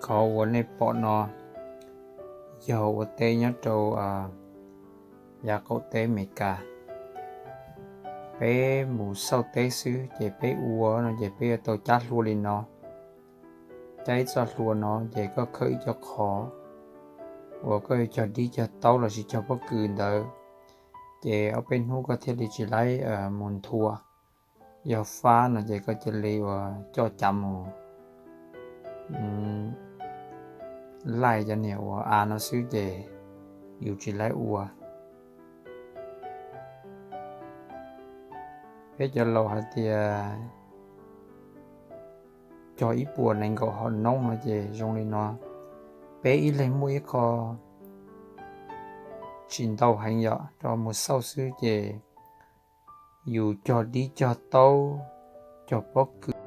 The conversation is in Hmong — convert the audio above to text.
Qhov uas nej pom no yog ua teb nyob rau yav qaum teb Amelikas. Peb mus xauj teb xwb ces peb ua no ces peb yuav tau cab hlua li no. Cab ib txoj hlua no ces koj khawb ib co qhov uas koj yuav cog dib cog taub lossis cog pob kws ntawd, ces ob peb hnub koj thiaj li tsis laib mus nthua. Yog fab no ces koj cia li uas coj cav mus laij cov niag uas av no xwb ces yus tsis laib ua. Peb cov laus hais tias cog ib puas nees nkaum hom noob no ces zoo li no. Peb ib leeg muaj ib qho tsis ntau heev yom, rau mus xauj xwb ces yus cog dib cog taub, cog pob kws